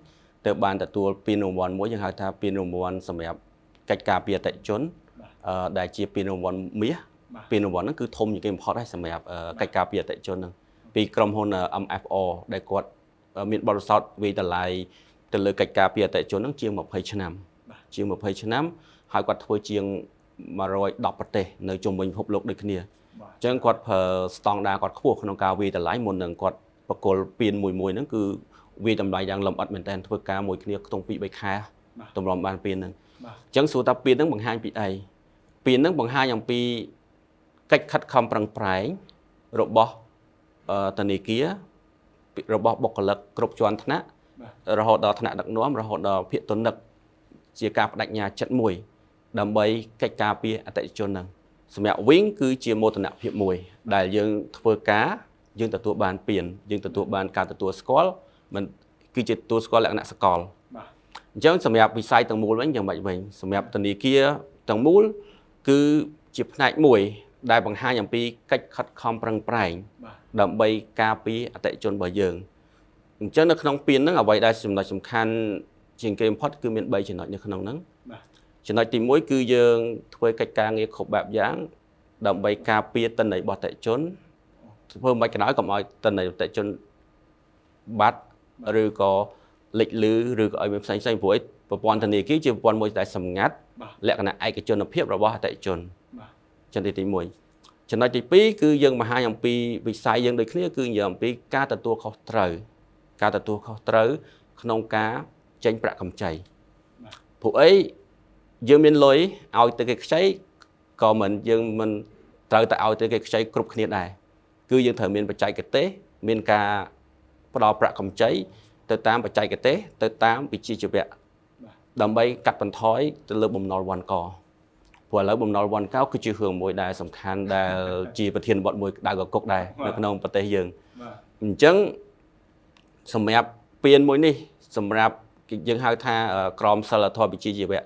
ទើបបានទទួលពានរង្វាន់មួយយើងហៅថាពានរង្វាន់សម្រាប់កិច្ចការពារអតិថិជនដែលជាពានរង្វាន់មាសពានរង្វាន់ហ្នឹងគឺធំជាងគេបំផុតហើយសម្រាប់កិច្ចការពារអតិថិជនហ្នឹង ពីក្រុមហ៊ុន MFO ដែលគាត់មានបទពិសោធន៍វាយតម្លៃទៅលើកិច្ចការពារអតិថិជនហ្នឹងជាង20ឆ្នាំជាង20ឆ្នាំហើយគាត់ធ្វើជាង110ប្រទេសនៅជុំវិញពិភពលោកដូចគ្នាអញ្ចឹងគាត់ប្រើស្តង់ដារគាត់ខ្ពស់ក្នុងការវាយតម្លៃមុននឹងគាត់បកគលពៀនមួយមួយហ្នឹងគឺវាយតម្លៃយ៉ាងលម្អិតមែនតើធ្វើការមួយគ្នាក្នុង 2-3 ខែទម្រាំបានពៀនហ្នឹងអញ្ចឹងសួរថាពៀនហ្នឹងបង្ហាញពីអីពៀនហ្នឹងបង្ហាញអំពីកិច្ចខិតខំប្រឹងប្រែងរបស់ធនាគាររបស់បុគ្គលិកគ្រប់ជាន់ថ្នាក់រហូតដល់ថ្នាក់ដឹកនាំរហូតដល់ភាគទុននឹកជាការបដិញ្ញាចិត្តមួយដើម្បីកិច្ចការពារអតិថិជនហ្នឹងសម្រាប់វិញគឺជាមោទនភាពមួយដែលយើងធ្វើការយើងទទួលបានពៀនយើងទទួលបានការទទួលស្គាល់មិនគឺជាទទួលស្គាល់លក្ខណៈសកលបាទអញ្ចឹងសម្រាប់វិស័យទាំងមូលវិញយ៉ាងម៉េចវិញសម្រាប់ធនាគារទាំងមូលគឺជាផ្នែកមួយដែលបង្ហាញអំពីកិច្ចខិតខំប្រឹងប្រែងដើម្បីការពារអតិថិជនរបស់យើងអញ្ចឹងនៅក្នុងពៀនហ្នឹងអ្វីដែលចំណុចសំខាន់ជាងគេបំផុតគឺមាន3ចំណុចនៅក្នុងហ្នឹងចំណុចទី1គឺយើងធ្វើកិច្ចការងារគ្រប់បែបយ៉ាងដើម្បីការពារទិន្នន័យរបស់អតិថិជនធ្វើមិនក៏ដោយកុំឲ្យទិន្នន័យអតិថិជនបាត់ឬក៏លេចលឺឬក៏ឲ្យមានផ្សេងផ្សេងព្រោះឯប្រព័ន្ធធនាគារជាប្រព័ន្ធមួយដែលសម្ងាត់លក្ខណៈឯកជនភាពរបស់អតិថិជនចំណុចទី1ចំណុចទី2គឺយើងបង្ហាញអំពីវិស័យយើងដូចគ្នាគឺនិយាយអំពីការទទួលខុសត្រូវការទទួលខុសត្រូវក្នុងការចេញប្រាក់កម្ចីព្រោះអីយើងមានលុយឲ្យទៅគេខ្ចីក៏មិនយើងមិនត្រូវតែឲ្យទៅគេខ្ចីគ្រប់គ្នាដែរគឺយើងត្រូវមានបច្ចេកទេសមានការផ្ដល់ប្រាក់កម្ចីទៅតាមបច្ចេកទេសទៅតាមវិជ្ជាជីវៈដើម្បីកាត់បន្ថយទៅលើបំណុលវ៉ាន់កព្រោះឥឡូវបំណុលវ៉ាន់កគឺជារឿងមួយដែលសំខាន់ដែលជាប្រធានបទមួយក្តៅកគុកដែរនៅក្នុងប្រទេសយើងអញ្ចឹងសម្រាប់ពៀនមួយនេះសម្រាប់យើងហៅថាក្រមសីលធម៌វិជ្ជាជីវៈ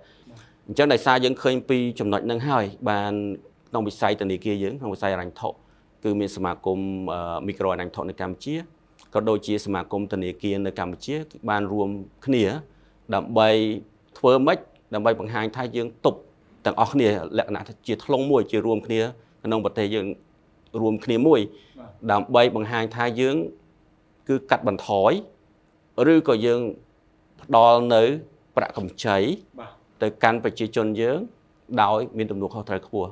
អញ្ចឹងដោយសារយើងឃើញពីចំណុចហ្នឹងហើយបានក្នុងវិស័យធនាគារយើងក្នុងវិស័យហិរញ្ញវត្ថុគឺមានសមាគមមីក្រូហិរញ្ញវត្ថុនៅកម្ពុជាក៏ដូចជាសមាគមធនាគារនៅកម្ពុជាបានរួមគ្នាដើម្បីធ្វើម៉េចដើម្បីបង្ហាញថាយើងទប់ទាំងអស់គ្នាលក្ខណៈជាធ្លុងមួយជារួមគ្នាក្នុងប្រទេសយើងរួមគ្នាមួយដើម្បីបង្ហាញថាយើងគឺកាត់បន្ថយឬក៏យើងផ្ដល់នៅប្រាក់កម្ចីទៅកាន់ប្រជាជនយើងដោយមានទំនួលខុសត្រូវខ្ពស់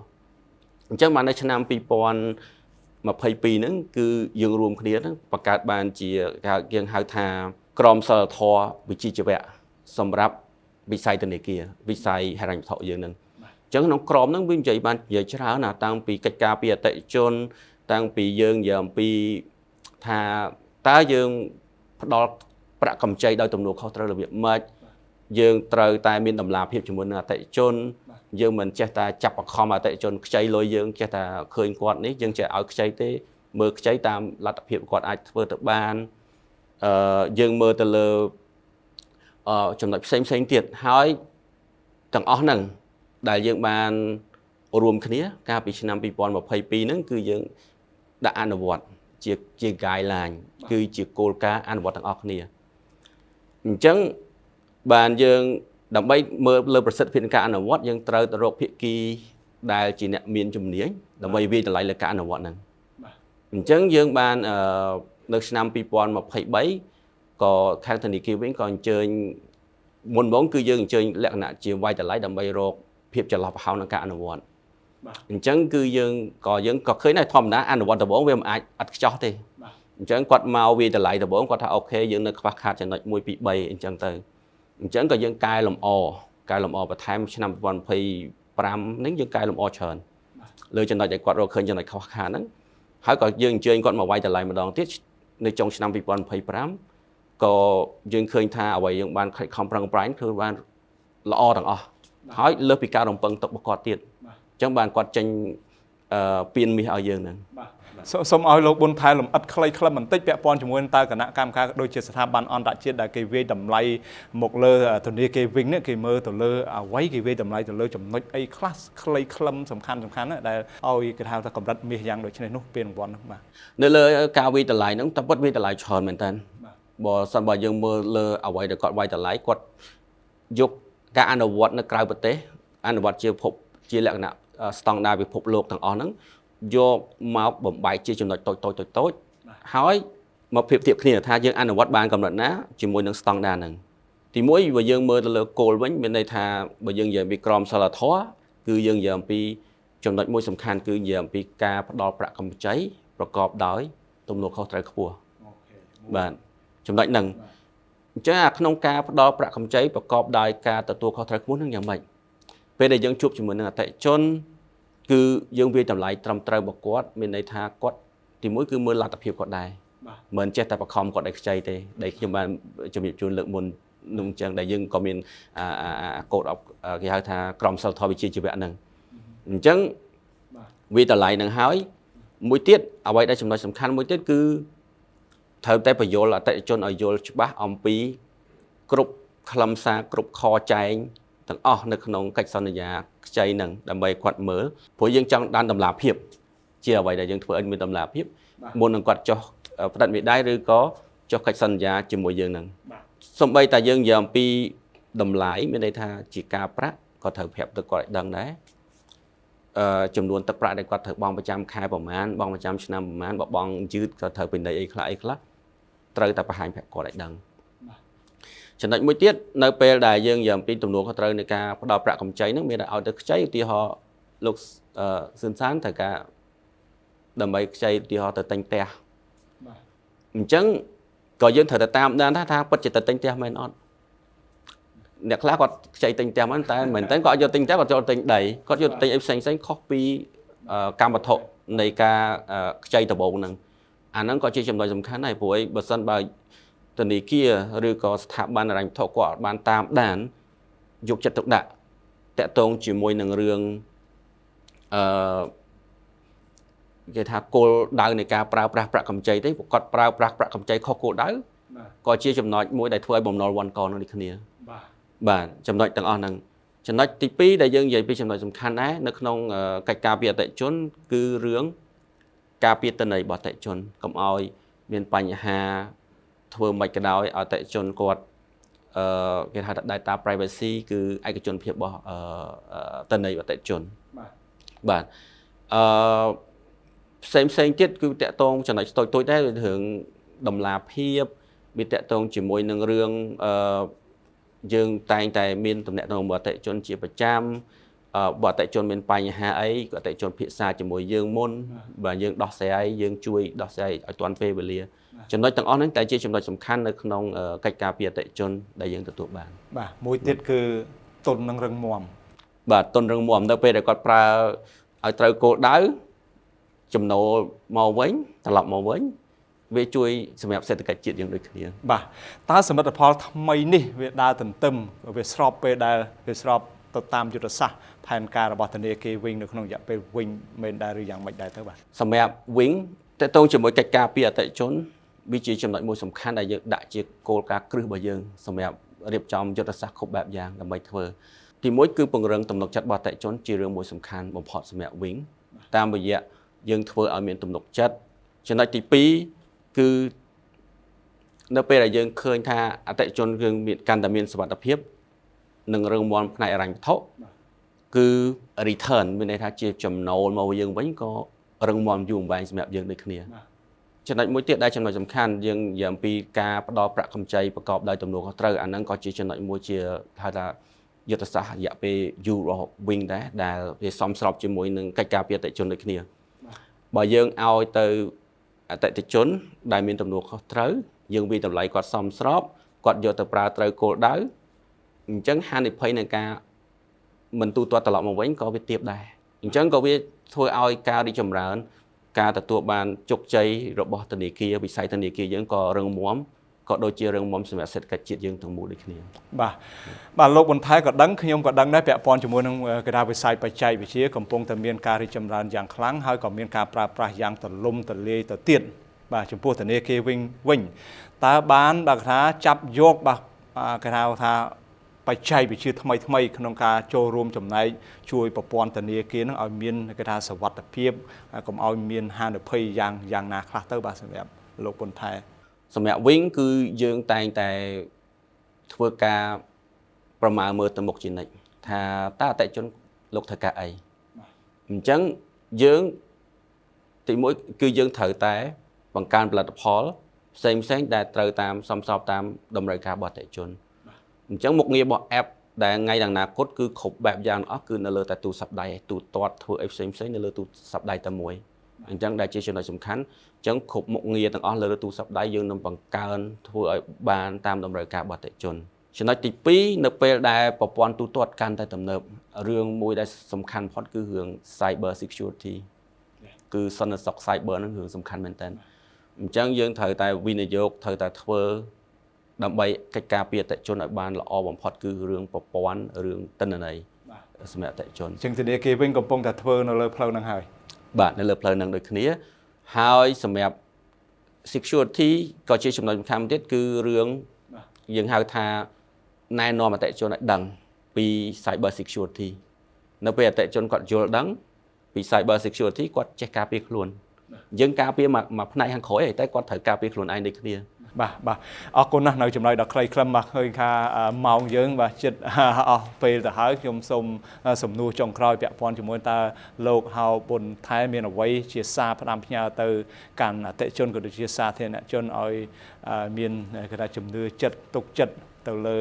អញ្ចឹងបាននៅឆ្នាំ2022ហ្នឹងគឺយើងរួមគ្នាហ្នឹងបង្កើតបានជាយើងហៅថាក្រមសីលធម៌វិជ្ជាជីវៈសម្រាប់វិស័យធនាគារវិស័យហិរញ្ញវត្ថុយើងហ្នឹងអញ្ចឹងក្នុងក្រមហ្នឹងវានិយាយបាននិយាយច្រើនណាតាំងពីកិច្ចការពីអតិថិជនតាំងពីយើងនិយាយអំពីថាតើយើងផ្ដល់ប្រាក់កម្ចីដោយទំនួលខុសត្រូវរបៀបម៉េចយើងត្រូវតែមានតម្លាភាពជាមួយនឹងអតិថិជនយើងមិនចេះតែចាប់បខំអតិថិជនខ្ចីលុយយើងចេះតែឃើញគាត់នេះយើងចេះឲ្យខ្ចីទេមើលខ្ចីតាមលទ្ធភាពគាត់អាចធ្វើទៅបានយើងមើលទៅលើចំណុចផ្សេងផ្សេងទៀតហើយទាំងអស់ហ្នឹងដែលយើងបានរួមគ្នាកាលពីឆ្នាំ2022ហ្នឹងគឺយើងដាក់អនុវត្តជា guideline គឺជាគោលការណ៍អនុវត្តទាំងអស់គ្នាអញ្ចឹងបានយើងដើម្បីមើលលើប្រសិទ្ធភាពនៃការអនុវត្តយើងត្រូវទៅរកភាគីដែលជាអ្នកមានជំនាញដើម្បីវាយតម្លៃលើការអនុវត្តហ្នឹងអញ្ចឹងយើងបាននៅឆ្នាំ2023ក៏ខាងធនាគារវិញក៏អញ្ជើញមុនហ្មងគឺយើងអញ្ជើញលក្ខណៈជាវាយតម្លៃដើម្បីរកភាពចន្លោះប្រហោងក្នុងការអនុវត្តអញ្ចឹងគឺយើងក៏ឃើញដែរធម្មតាអនុវត្តដំបូងវាមិនអាចអត់ខ្ចោះទេអញ្ចឹងគាត់មកវាយតម្លៃដំបូងគាត់ថាអូខេយើងនៅខ្វះខាតចំណុច1 2 3អញ្ចឹងទៅអញ្ចឹងក៏យើងកែលម្អបន្ថែមឆ្នាំ2025ហ្នឹងយើងកែលម្អច្រើនលើចំណុចដែលគាត់រកឃើញចំណុចខ្វះខាតហ្នឹងហើយក៏យើងអញ្ជើញគាត់មកវាយតម្លៃម្ដងទៀតនៅចុងឆ្នាំ2025ក៏យើងឃើញថាអ្វីយើងបានខិតខំប្រឹងប្រែងគឺបានល្អទាំងអស់ហើយលើសពីការរំពឹងទុករបស់គាត់ទៀតអញ្ចឹងបានគាត់ចេញពៀនមាសឲ្យយើងហ្នឹងសូមឲ្យលោកប៊ុនថែលំអិតខ្លីខ្លឹមបន្តិចពាក់ព័ន្ធជាមួយនឹងតើគណៈកម្មការដូចជាស្ថាប័នអន្តរជាតិដែលគេវាយតម្លៃមកលើធនាគារវិញនេះគេមើលទៅលើអ្វីគេវាយតម្លៃទៅលើចំណុចអីខ្លះខ្លីខ្លឹមសំខាន់សំខាន់ដែលឲ្យគេហៅថាកម្រិតមាសយ៉ាងដូចនេះនោះពេលរង្វាន់នោះបាទនៅលើការវាយតម្លៃហ្នឹងតែពិតវាយតម្លៃច្រើនមែនតើបើសិនបើយើងមើលលើអ្វីដែលគាត់វាយតម្លៃគាត់យកការអនុវត្តនៅក្រៅប្រទេសអនុវត្តជាភពជាលក្ខណៈស្តង់ដារពិភពលោកទាំងអស់ហ្នឹងយកមកបំបែកជាចំណុចតូចតូចតូចតូច ហើយមកប្រៀបធៀបគ្នាថាយើងអនុវត្តបានកម្រិតណាជាមួយនឹងស្តង់ដារហ្នឹងទីមួយបើយើងមើលទៅលើគោលវិញមានន័យថាបើយើងនិយាយពីក្រមសីលធម៌គឺយើងនិយាយអំពីចំណុចមួយសំខាន់គឺនិយាយអំពីការផ្ដល់ប្រាក់កម្ចីប្រកបដោយទំនួលខុសត្រូវខ្ពស់បាទចំណុចហ្នឹងអញ្ចឹងអាក្នុងការផ្ដល់ប្រាក់កម្ចីប្រកបដោយការទទួលខុសត្រូវខ្ពស់ហ្នឹងយ៉ាងម៉េចពេលដែលយើងជួបជាមួយនឹងអតិថិជនគឺយើងវាយតម្លៃត្រឹមត្រូវរបស់គាត់មានន័យថាគាត់ទីមួយគឺមើលលទ្ធភាពគាត់ដែរមិនចេះតែបខំគាត់ឲ្យខ្ចីទេដែលខ្ញុំបានជំរាបជូនលើកមុននោះអញ្ចឹងដែលយើងក៏មានអាកូដគេហៅថាក្រមសីលធម៌វិជ្ជាជីវៈហ្នឹងអញ្ចឹងវាយតម្លៃនឹងហើយមួយទៀតអ្វីដែលចំណុចសំខាន់មួយទៀតគឺត្រូវតែបញ្យល់អតិថិជនឲ្យយល់ច្បាស់អំពីគ្រប់ខ្លឹមសារគ្រប់ខចែងទាំងអស់នៅក្នុងកិច្ចសន្យាខ្ចីហ្នឹងដើម្បីគាត់មើលព្រោះយើងចង់បានតម្លាភាពជាអ្វីដែលយើងធ្វើឲ្យមានតម្លាភាពមុននឹងគាត់ចុះផ្ដិតមេដៃឬក៏ចុះកិច្ចសន្យាជាមួយយើងហ្នឹងសូម្បីតែយើងនិយាយអំពីតម្លៃមានន័យថាជាការប្រាក់ក៏ត្រូវប្រាប់ទៅគាត់ឲ្យដឹងដែរចំនួនទឹកប្រាក់ដែលគាត់ត្រូវបង់ប្រចាំខែប្រមាណបង់ប្រចាំឆ្នាំប្រមាណបើបង់យឺតក៏ត្រូវពិន័យអីខ្លះអីខ្លះត្រូវតែបង្ហាញប្រាប់គាត់ឲ្យដឹងចំណុចមួយទៀតនៅពេលដែលយើងនិយាយអំពីទំនួលខុសត្រូវនៃការផ្ដល់ប្រាក់កម្ចីហ្នឹងមានតែឲ្យទៅខ្ចីឧទាហរណ៍លោកសឿនសានត្រូវការដើម្បីខ្ចីឧទាហរណ៍ទៅទិញផ្ទះអញ្ចឹងក៏យើងត្រូវតែតាមដានថាពិតជាទៅទិញផ្ទះមែនអត់អ្នកខ្លះគាត់ខ្ចីទិញផ្ទះមែនតែមែនតើគាត់យកទិញផ្ទះគាត់ចូលទិញដីគាត់យកទិញអីផ្សេងផ្សេងខុសពីកម្មវត្ថុនៃការខ្ចីដំបូងហ្នឹងអាហ្នឹងក៏ជាចំណុចសំខាន់ដែរព្រោះអីបើសិនបើធនាគារឬក៏ស្ថាប័នហិរញ្ញវត្ថុគាត់បានតាមដានយកចិត្តទុកដាក់តាក់ទងជាមួយនឹងរឿងគេថាគោលដៅនៃការប្រើប្រាស់ប្រាក់កម្ចីទេគាត់ប្រើប្រាស់ប្រាក់កម្ចីខុសគោលដៅក៏ជាចំណុចមួយដែលធ្វើឲ្យបំណុលវ័នកនោះដូចគ្នាបាទចំណុចទាំងអស់ហ្នឹងចំណុចទី2ដែលយើងនិយាយពីចំណុចសំខាន់ដែរនៅក្នុងកិច្ចការពារអតិថិជនគឺរឿងការពារទិន្នន័យរបស់អតិថិជនកុំឲ្យមានបញ្ហាធ្វើមិនក៏ដោយអតិថិជនគាត់គេហៅថា data privacy គឺឯកជនភាពរបស់ទិន្នន័យអតិថិជនបាទផ្សេងផ្សេងទៀតគឺតាក់ទងចំណុចតូចតូចដែររឿងតម្លាភាពវាតាក់ទងជាមួយនឹងរឿងយើងតែងតែមានតំណែងអតិថិជនជាប្រចាំបើអតិថិជនមានបញ្ហាអីក៏អតិថិជនពិភាក្សាជាមួយយើងមុនបើយើងដោះស្រាយយើងជួយដោះស្រាយឲ្យទាន់ពេលវេលាចំណុចទាំងអស់ហ្នឹងតែជាចំណុចសំខាន់នៅក្នុងកិច្ចការពារអតិថិជនដែលយើងទទួលបានបាទមួយទៀតគឺទុននឹងរឹងមាំបាទទុនរឹងមាំនៅពេលដែលគាត់ប្រើឲ្យត្រូវគោលដៅចំណូលមកវិញត្រឡប់មកវិញវាជួយសម្រាប់សេដ្ឋកិច្ចជាតិយើងដូចគ្នាបាទតើសមិទ្ធផលថ្មីនេះវាដើរទន្ទឹមវាស្របពេលដែលវាស្របទៅតាមយុទ្ធសាស្ត្រផែនការរបស់ធនាគារវិញនៅក្នុងរយៈពេលវិញមែនដែរឬយ៉ាងម៉េចដែរទៅបាទសម្រាប់វិញតើតងជាមួយកិច្ចការពារអតិថិជនវាជាចំណុចមួយសំខាន់ដែលយើងដាក់ជាគោលការណ៍គ្រឹះរបស់យើងសម្រាប់រៀបចំយុទ្ធសាស្ត្រគ្រប់បែបយ៉ាងដើម្បីធ្វើទីមួយគឺពង្រឹងទំនុកចិត្តរបស់អតិថិជនជារឿងមួយសំខាន់បំផុតសម្រាប់វិញតាមរយៈយើងធ្វើឲ្យមានទំនុកចិត្តចំណុចទី2គឺនៅពេលដែលយើងឃើញថាអតិថិជនយើងមានកាន់តែមានសុវត្ថិភាពនិងរឹងមាំផ្នែកហិរញ្ញវត្ថុគឺ return មានន័យថាជាចំណូលមកយើងវិញក៏រឹងមាំយូរអង្វែងសម្រាប់យើងដូចគ្នាចំណុចមួយទៀតដែលចំណុចសំខាន់យើងនិយាយអំពីការផ្ដល់ប្រាក់កម្ចីប្រកបដោយទំនួលខុសត្រូវអាហ្នឹងក៏ជាចំណុចមួយជាហៅថាយុទ្ធសាស្ត្ររយៈពេលយូររបស់វិញដែរដែលវាសមស្របជាមួយនឹងកិច្ចការពារអតិថិជនដូចគ្នាបើយើងឲ្យទៅអតិថិជនដែលមានទំនួលខុសត្រូវយើងវាយតម្លៃគាត់សមស្របគាត់យកទៅប្រើត្រូវគោលដៅអញ្ចឹងហានិភ័យនៃការមិនទូទាត់ត្រឡប់មកវិញក៏វាទាបដែរអញ្ចឹងក៏វាធ្វើឲ្យការរីកចម្រើនការទទួលបានជោគជ័យរបស់ធនាគារវិស័យធនាគារយើងក៏រឹងមាំក៏ដូចជារឹងមាំសម្រាប់សេដ្ឋកិច្ចជាតិយើងទាំងមូលដូចគ្នាបាទបាទលោកបន្ថែក៏ដឹងខ្ញុំក៏ដឹងដែរពាក់ព័ន្ធជាមួយនឹងកដាវិស័យបច្ចេកវិទ្យាកំពុងតែមានការរីកចម្រើនយ៉ាងខ្លាំងហើយក៏មានការប្រើប្រាស់យ៉ាងទូលំទូលាយទៅទៀតបាទចំពោះធនាគារវិញតើបានបាទថាចាប់យកបាទគេហៅថាបច្ចេកវិទ្យាថ្មីថ្មីក្នុងការចូលរួមចំណែកជួយប្រព័ន្ធធនាគារនឹងឲ្យមានគេថាសុវត្ថិភាពកុំឲ្យមានហានិភ័យយ៉ាងណាខ្លះទៅបាទសម្រាប់លោកប៉ុនថែសម្រាប់វិញគឺយើងតែងតែធ្វើការប្រមាណមើលទៅមុខជានិច្ចថាតើអតិថិជនលោកត្រូវការអីអញ្ចឹងយើងទីមួយគឺយើងត្រូវតែ បង្កើនផលិតផលផ្សេងផ្សេងដែលត្រូវតាមសមស្របតាមតម្រូវការរបស់អតិថិជនអញ្ចឹងមុខងាររបស់ app ដែលថ្ងៃអនាគតគឺគ្រប់បែបយ៉ាងអស់គឺនៅលើតែទូរស័ព្ទដៃទូទាត់ធ្វើអីផ្សេងផ្សេងនៅលើទូរស័ព្ទដៃតែមួយអញ្ចឹងដែលជាចំណុចសំខាន់អញ្ចឹងគ្រប់មុខងារទាំងអស់លើទូរស័ព្ទដៃយើងនឹងបង្កើនធ្វើឲ្យបានតាមតម្រូវការរបស់អតិថិជនចំណុចទី2នៅពេលដែលប្រព័ន្ធទូទាត់កាន់តែទំនើបរឿងមួយដែលសំខាន់បំផុតគឺរឿង cyber security គឺសន្តិសុខ cyber ហ្នឹងរឿងសំខាន់មែនតើអញ្ចឹងយើងត្រូវតែវិនិយោគត្រូវតែធ្វើដើម្បីកិច្ចការពារអតិថិជនឲ្យបានល្អបំផុតគឺរឿងប្រព័ន្ធរឿងទិន្នន័យសម្រាប់អតិថិជន អញ្ចឹងធនាគារវិញកំពុងតែធ្វើនៅលើផ្លូវហ្នឹងហើយ បាទនៅលើផ្លូវហ្នឹងដូចគ្នាហើយសម្រាប់ security ក៏ជាចំណុចសំខាន់ទៀតគឺរឿងយើងហៅថាណែនាំអតិថិជនឲ្យដឹងពី cyber security នៅពេលអតិថិជនគាត់យល់ដឹងពី cyber security គាត់ចេះការពារខ្លួនយើងការពារមួយមួយផ្នែកខាងក្រោយឯងតែគាត់ត្រូវការពារខ្លួនឯងដូចគ្នា បាទបាទអរគុណណាស់នៅចម្លើយដ៏ខ្លីខ្លឹមបាទឃើញថាម៉ោងយើងបាទចិត្តអស់ពេលទៅហើយខ្ញុំសូមសំណួរចុងក្រោយពាក់ព័ន្ធជាមួយតើលោកហៅប៊ុនថែមានអ្វីជាសារផ្ដាំផ្ញើទៅកាន់អតិថិជនក៏ដូចជាសាធារណជនឲ្យមានគេថាជំនឿចិត្តទុកចិត្តទៅលើ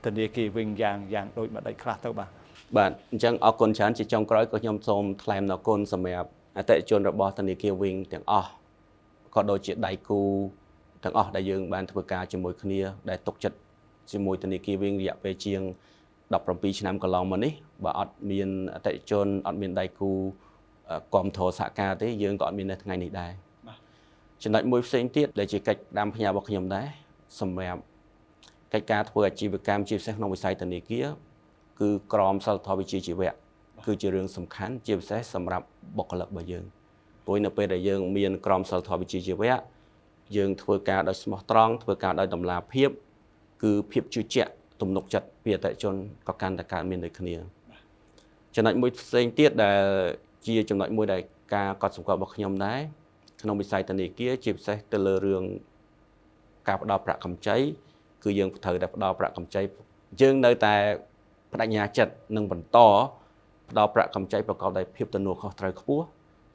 ធនាគារវិញយ៉ាងយ៉ាងដូចម្ដេចខ្លះទៅបាទ បាទអញ្ចឹងអរគុណច្រើនជាចុងក្រោយក៏ខ្ញុំសូមថ្លែងអំណរគុណសម្រាប់អតិថិជនរបស់ធនាគារវិញទាំងអស់ក៏ដូចជាដៃគូទាំងអស់ដែលយើងបានធ្វើការជាមួយគ្នាដែលទុកចិត្តជាមួយធនាគារវិញរយៈពេលជាង17ឆ្នាំកន្លងមកនេះបើអត់មានអតិថិជនអត់មានដៃគូគ្រប់គ្រងសហការទេយើងក៏អត់មាននៅថ្ងៃនេះដែរចំណុចមួយផ្សេងទៀតដែលជាកិច្ចផ្ដាំផ្ញើរបស់ខ្ញុំដែរសម្រាប់កិច្ចការធ្វើអាជីវកម្មជាពិសេសក្នុងវិស័យធនាគារគឺក្រមសីលធម៌វិជ្ជាជីវៈគឺជារឿងសំខាន់ជាពិសេសសម្រាប់បុគ្គលិករបស់យើងព្រោះនៅពេលដែលយើងមានក្រមសីលធម៌វិជ្ជាជីវៈយើងធ្វើការដោយស្មោះត្រង់ធ្វើការដោយតម្លាភាពគឺភាពជឿជាក់ទំនុកចិត្តពីអតិថិជនក៏កាន់តែកើតមានដូចគ្នាចំណុចមួយផ្សេងទៀតដែលជាចំណុចមួយដែលការកត់សម្គាល់របស់ខ្ញុំដែរក្នុងវិស័យធនាគារជាពិសេសទៅលើរឿងការផ្ដល់ប្រាក់កម្ចីគឺយើងត្រូវតែផ្ដល់ប្រាក់កម្ចីយើងនៅតែបដិញ្ញាចិត្តនឹងបន្តផ្ដល់ប្រាក់កម្ចីប្រកបដោយភាពទំនួលខុសត្រូវខ្ពស់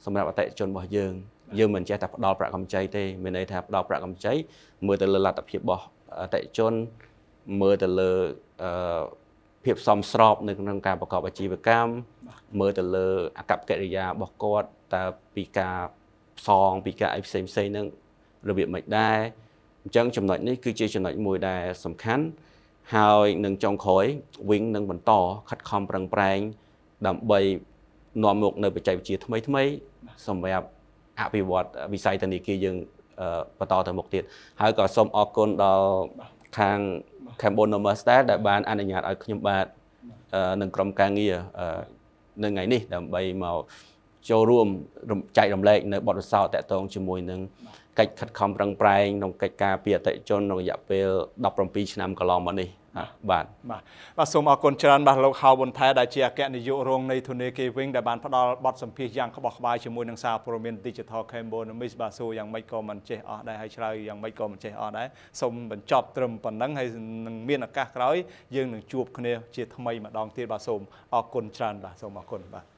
សម្រាប់អតិថិជនរបស់យើងយើងមិនចេះតែផ្ដល់ប្រាក់កម្ចីទេមានន័យថាផ្ដល់ប្រាក់កម្ចីមើលទៅលើលទ្ធភាពរបស់អតិថិជនមើលទៅលើអឺភាពសមស្របនៅក្នុងការប្រកបអាជីវកម្មមើលទៅលើអាកប្បកិរិយារបស់គាត់តើពីការផ្សងពីការអីផ្សេងផ្សេងហ្នឹងរបៀបម៉េចដែរអញ្ចឹងចំណុចនេះគឺជាចំណុចមួយដែលសំខាន់ហើយនឹងចុងក្រោយវិញនឹងបន្តខិតខំប្រឹងប្រែងដើម្បីនាំមកនៅបច្ចេកវិទ្យាថ្មីថ្មីសម្រាប់អភិវឌ្ឍវិស័យធនាគារយើងបន្តទៅមុខទៀតហើយក៏សូមអរគុណដល់ខាង Cambonomers ដែរដែលបានអនុញ្ញាតឲ្យខ្ញុំបាទនិងក្រុមការងារនៅថ្ងៃនេះដើម្បីមកចូលរួមចែករំលែកនៅបទពិសោធន៍តាក់ទងជាមួយនឹងកិច្ចខិតខំប្រឹងប្រែងក្នុងកិច្ចការពីអតិថិជនក្នុងរយៈពេល17ឆ្នាំកន្លងមកនេះបាទ បាទបាទសូមអរគុណច្រើនបាទលោកហៅប៊ុនថែដែលជាអគ្គនាយករងនៃធនាគារវិញដែលបានផ្ដល់បទសម្ភាសន៍យ៉ាងក្បោះក្បាយជាមួយនឹងសារព័ត៌មាន Digital Cambonomics បាទសួរយ៉ាងម៉េចក៏មិនចេះអស់ដែរហើយឆ្លើយយ៉ាងម៉េចក៏មិនចេះអស់ដែរសូមបញ្ចប់ត្រឹមប៉ុណ្ណឹងហើយនឹងមានឱកាសក្រោយយើងនឹងជួបគ្នាជាថ្មីម្ដងទៀតបាទសូមអរគុណច្រើនបាទសូមអរគុណបាទ។